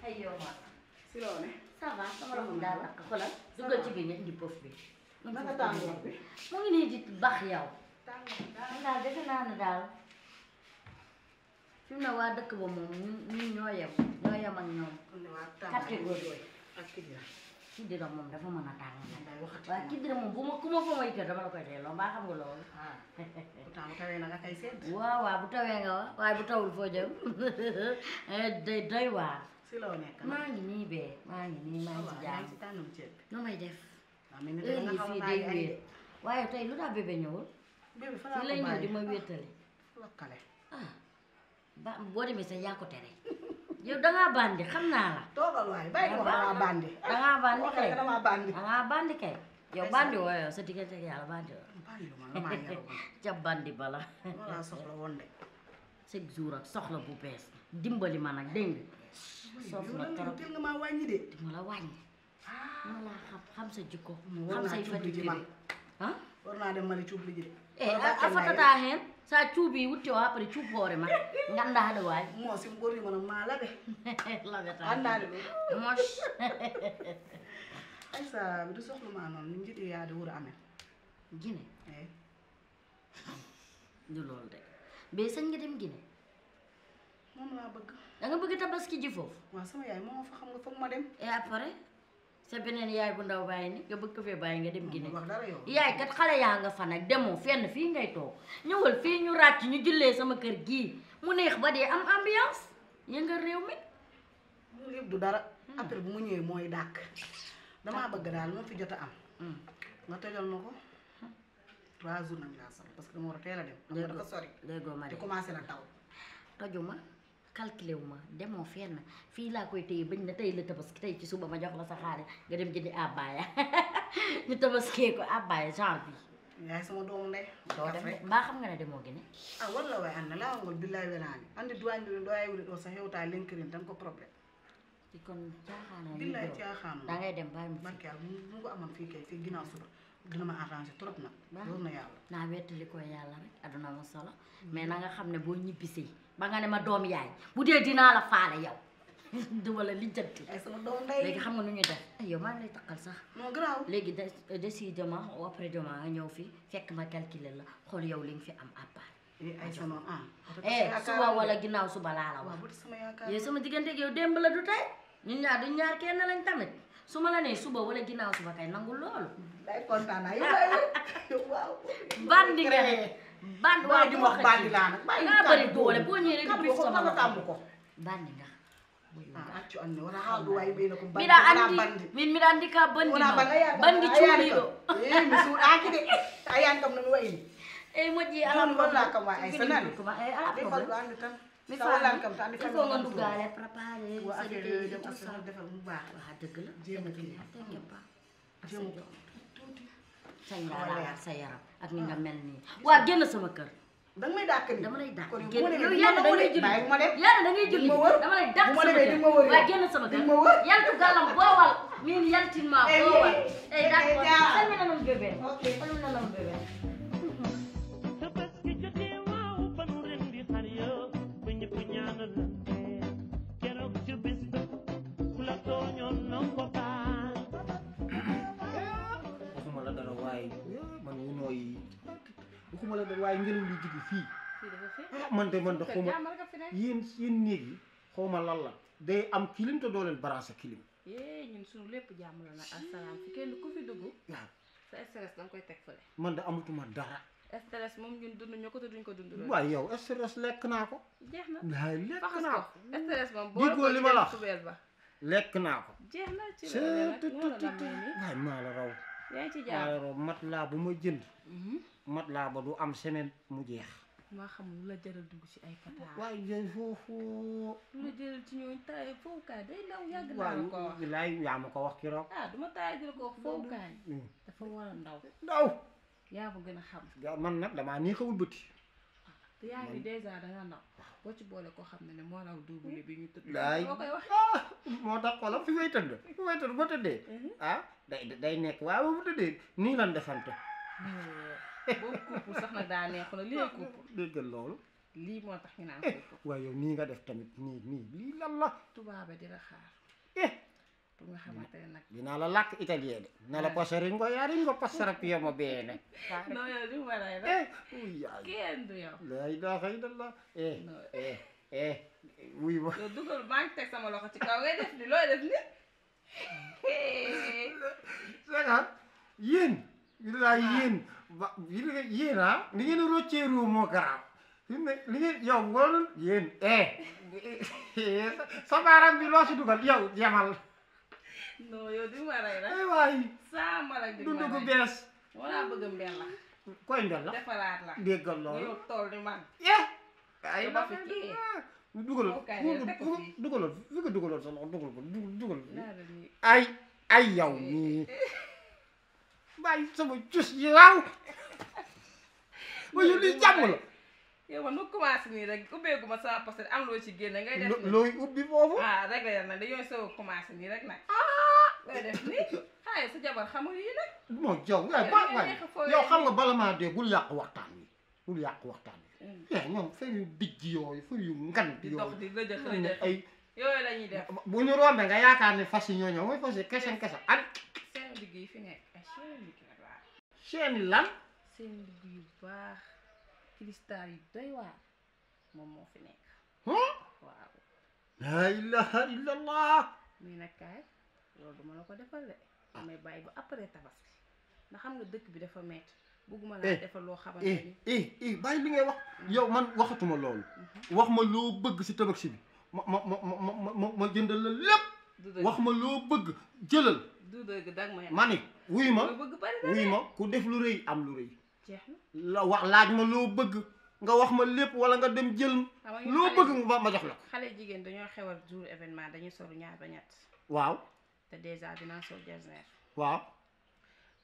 ay yow ma. si loo ne. ça va sama loxo daal ak xoolal. dugal ci biir nga indi pof bi. naka tàngoor bi. mu ngi nii di baax yow. man daal defe naa ne daal fi mu ne waa dëkk ba moom ñun ñoo yem ak ñoom. catégorie ak Kidira. Kidira moom dafa mën a tàng. waaw Kidira moom bu ma ku ma fa may kër dama la koy delloo mbaa xam nga loolu. pourtant bu tawee na nga kay seet. waaw waaw bu tawee nga wax waaye bu tawul foo jëm doy waar. si loo nekk. maa ngi nii bee maa ngi nii maa ngi ci jàmm. ci tànnum ceeb bi. nu may def. waaw mais heure yi fii day wéet waaye tey lu tax bébé ñëwul. bébé fa fii lay ñëw di ma wéetali. wakkale. ah ba boo demee sax yaa ko tere yow dangaa bandi xam naa la. toogal waay bàyyi ko damaa bandi. dangaa bandi kay damaa bandi. dangaa bandi kay. yow bandi woo yow sa diggante ak yàlla bandi woo. bandi lu ma la maa yaru ca bandi bala. moo laa soxla woon de. chaque jour ak soxla bu bees dimbali ma nag dégg nga. soxla trop teel nga maa wàññi de. di ma la wàññi. ma laa xam sa jikko. war xam naa say cuub li ji man. ah. war naa dem Mali cuub li ji de. a fatata hen sa cuubi wutti o après cuub hoore ma gandaɗo wawi mo si ɓorni mono ma laɓe laɓeta andade ɗum moch aysa mbiɗa sohluma noon min jiiɗi yaade wuuro amen Guinée eyyi du loolu de be sañ nga dem Guinée moom laa bëgg da nga bëgg tabaski ji foofu waaw sama yaay moo fa xam nga foog ma dem et après sa beneen yaay bu ndaw bàyyi ni nga bëgg ko fee bàyyi nga dem Guinée wax dara yow yaay kat xale yaa nga fa nag demoo fenn fii ngay toog ñëwal fii ñu ràcc ñu jullee sama kër gii mu neex ba dee am ambiance yëngal réew mi loolu yëpp du dara après bu mu ñëwee mooy dàkk damaa bëgg daal moo fi jot a am nga tojal ma ko 3 jours nag laa soxla parce que dama war a teel a dem xam nga dafa sori déggoo ma te de commencé na taw tojuma calculé wu ma demoo fenn fii laa koy téye bañ na tey la tabaski tey ci suba ma jox la sa xaalis nga dem jëndi abbaaya ñu tabaskee ko abbaaya genre bi yaay sama doomu ndey doo dem mbaa xam nga ne demoo Guinée ah walla way anna laawol billahi welaani andi duwañdirin ɗo yawiri ɗo so hewta lenkirin tan ko probléme ci kon caaxaana billahi caaxaanu da ngay dem bàyyi mu barke yàlla mu ko amoon fii kay fii ginnaaw suba dina ma arrangé trop nag wóor na yàlla naa wettali ko yàlla rek aduna mu solo mais na nga xam ne boo ñibbisee ba nga ne ma doom yaay bu dee dinaa la faale yow du wala lijjanti ay sama doom ndey léegi xam nga nu ñuy def ay yow maa ngi lay takkal sax non garaaw léegi décidément après demain nga ñëw fi fekk ma calculer la xool yow li nga fi am à part ay sa noonu suba wala ginnaaw suba laa la wax waaw bu sama yaakaar yow sama diggante ak yow démb la du tey ñun ñaar duñ ñaar kenn lañ tamit su ma la nee suba wala ginnaaw suba kay nangul loolu day kontaan naa yow waaw bandi nga ne bandi waaw di wax bandi laa nag nga bëri doole boo ñëwee rek di sama nga tàmb ko bandi nga accu anne wona haaldu wayi ɓeyno ko miɗa andi min miɗa andi ka bandi wona bandi cuuɗiɗo mi suuɗaki de a yani kam nomi wayni eyyi moƴƴi ala walla kam wa ay so nani ala mi falɗo andi tan mi sa wallan kam tan il faut nga duggaale préparé wa sa affaire liggéey dem tout ça affaire defal mu baax waa dëgg la jéema kii t'inquiète pas jéema ko tuuti sañ nga laal sa yaram ak ni nga mel nii waa génn sama kër danga may dàkk ni dama lay dàq kon génn yow yow yàlla da ngay julli bàyyi ma dem yàlla da ngay julli ma wër dama lay dàq bu ma sama demee kër di ma wër waa génn sama kër di ma wër yantu gàllam boowal min yantinma boowal ey d'accord ja. salminanam bébé ok salminanam bébé tabaski jotee waaw ba nu ren di xar yo ba ñëpp ñaanalante keroog ci bis ba ku la tooñoon na ko baal waxuma la dara waaye man wu nooy waxuma la dara waaye ngelaw li jóge fii man de xawma yéen néeg yi xawma lan la day am kilim te doo leen branché kilim ñun suñu lépp jàmm la nag asalaam fi kenn ku fi dugg waaw sa stress danga koy teg fële man de amatuma dara stress moom ñun dund ñu ko te duñ ko dund waaye yow stress lekk naa ko jeex na laay lekk faxas naa ko stress moom Déggoo boo li ma la wax. subeel ba lekk naa ko jeex na ci la nag moo la namee nii waaye maa la raw yaa ngi ci maa la jàmm raw mat laa bu ma jënd mat laa ba du am semaine mu jeex maa xam lu la jaral dugg ci ay pataar waaye yooyu foofu lu la jaral ci ñooñu taay fowukaay day daw yàgg naa la ko wax waaye laay yaa ma ko wax keroog ah duma taay di la ko wax fowukaay dafa war a ndaw ndaw yaa ko gën a xam man nag damaa nii xawul bëtti te yaa ngi dèjà danga ndaw boo ci boole koo xam ne moo raw double bi ñu tëdd laay boo koy wax moo tax xoolal fi may tëdd ba tëddee ah day nekk waaye ba mu tëddee nii lan defante boobu couple sax nag daa neexu na lii couple déggal loolu lii moo tax ñu naan xuutu waaye yow nii nga def tamit nii lii lan la tubaabe di la xaar pour nga xamante ne nag dinaa la làkk italien de na la passaringo yaringo passarappiamo bene non yow li ma lay rek yaay kenn du yow la ilaha illallah wuy ma yow dugal maa ngi teg sama loxo ci kaw ngay def ni looy def ni sagaan yéen bilaay yéen li ngeen roccee ruu moo garaaw li ngeen yow ngoonul yéen sa baaraam bi loo si dugal yow yamal non yow di ma rey rek waay saa ma la di dundu ma gu rey bees wala bëgg mbel la koy mbel la defaraat la déggal nga loolu yow tool ni man ay ba fi kii dugalal kay teg ko fii dugalal fi nga dugaloon sa loxo dugal ko dugal naa la nii ay yow nii bàyyi sama cus yi waaw wayu li jàmm la yow man nu commencé nii rek ubbeegu ma sama poste am loo ci génne ngay def nii looy ubbi foofu rek la nag dañoo soog a commencé nii rek nag looy def nii xaaye sa jabar xamul yi nag non jaw waay yow xam nga bala maa dee bul yàq waxtaan wi ñoom fen yu dijj yooyu fen yu ngant di dox yooyu di rëjëx rëjëx ay yooyu la ñuy def bu ñu rombee nga yaakaar ne fas yi ñoo ñëw mooy fas yi kese ak seen ligg yi fi nekk ay seen ligg nag laa seeni lan seen ligg yu baax cristal yu doy waar moom moo fi nekk waaw la ilaha illallah nii nag kaay loolu duma la ko defal de damay bàyyi ba après tabaski ndax xam nga dëkk bi dafa metti bëgguma laa defal loo xamante ni bàyyi li ngay wax yow man waxatuma loolu wax ma loo bëgg si tabaski bi ma jëndal la lépp du dëgg wax ma loo bëgg jëlal du dëgg dag ma ma ni wuy ma bëgg bari wuy ma ku def lu rëy am lu rëy jeex na la wax laaj ma loo bëgg nga wax ma lépp wala nga dem jël loo bëgg ma jox la ko xale jigéen dañoo xewal jour événement dañuy solu ñaar ba ñett waaw te déjà dinaa sol jasner waaw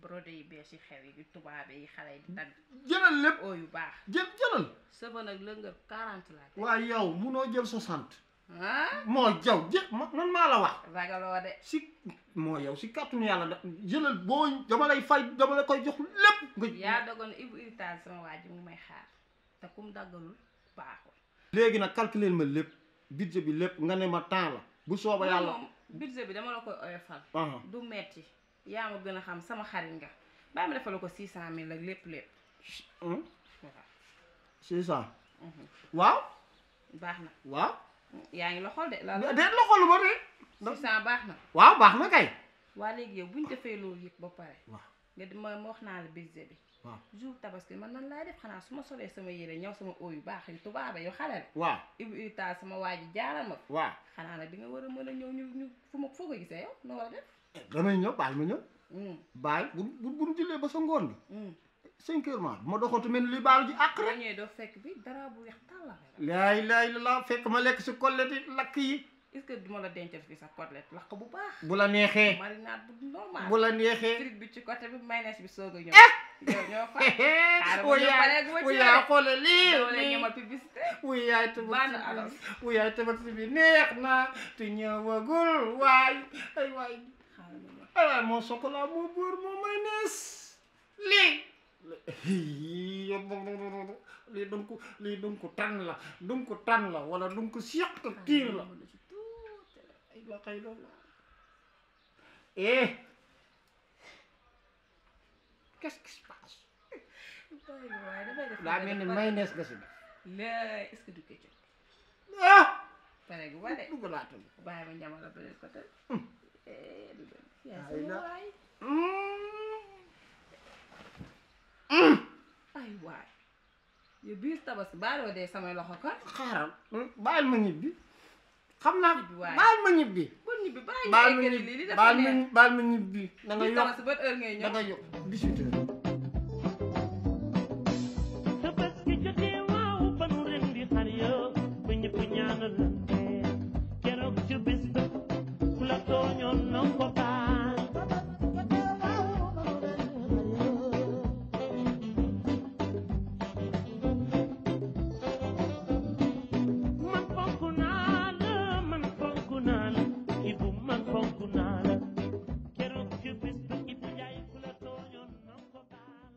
brodé yi bees yi xew yi tubaabe yi xale yi di tagg jëlal lépp oo yu baax jëlal sëba nag lëngal 40 laa waaye yow munoo jël 60 ah moo jaw man maa la wax ragaloo de si moo yow si kàttanu yàlla da jëlal boo dama lay fay dama la koy jox lépp nga yaa dogoon ibu héritage sama waa ji mu may xaar te kum daggalul baaxul léegi nag calculer ma lépp budget bi lépp nga ne ma temps la bu sooba yàlla moom budget bi dama la koy oyofal du metti yaa ma gën a xam sama xarit nga bàyyi ma defal ko 600 000 ak lépp waaw 600 waaw baax na waaw yaa ngi loxol de la déet loxolu ma de 600 baax na waaw baax na kay waa léegi yow buñ defee loolu yëpp ba pare waaw nga di ma wax naa la budget bi waaw jour tabaski man nan laay def xanaa su ma solee sama yére ñëw sama eau yu baax yu tubaabe yu xale la waaw ibu héritage sama waa ji jaaral ma waaw xanaa nag di nga war a mën a ñëw ñu foo ko gisee yow noo war a def damay ñëw baal ma ñëw baal bu jullee ba sa ngoon bi 5 heures ma bu ma doxatu mel ni luy baalu ji àq rek ñëwee doo fekk bi dara bu weex tàll la laay laay la fekk ma lekk si collette yi lakk yi est-ce que duma la dencal fii sa côtelette lakk bu baax bu la neexee marinade bu normal bu la neexee frite bi ci côté bi mayonnaise bi soog a ñëw yow ñoo fa wuyaa xoole lii wala ñamal publicité wuyaay bande alors wuyaay tabat si bi neex na te ñëwagul waay ay waay ay waay moo chocolat moo beurre moo mayonnaise lii lii donc tan la wala donc siq tiir la ay la xay loolu qu'est-ce qui se passe daa mel ni mayonnaise nga si def laa est-ce que du ketchup pare gu ba de dugalaatal bàyyi ma ñamal la beneen côté ay waay yow biir tabaski baaloo dee samay loxo kan xaaral bàyyil ma ñibbi xam naa waay bàyyil ma ñibbi bon ñibbi bàyyi baal ma ñibbi da nga yokk tabaski ban heure ngay ñëw da nga yokk 18 heures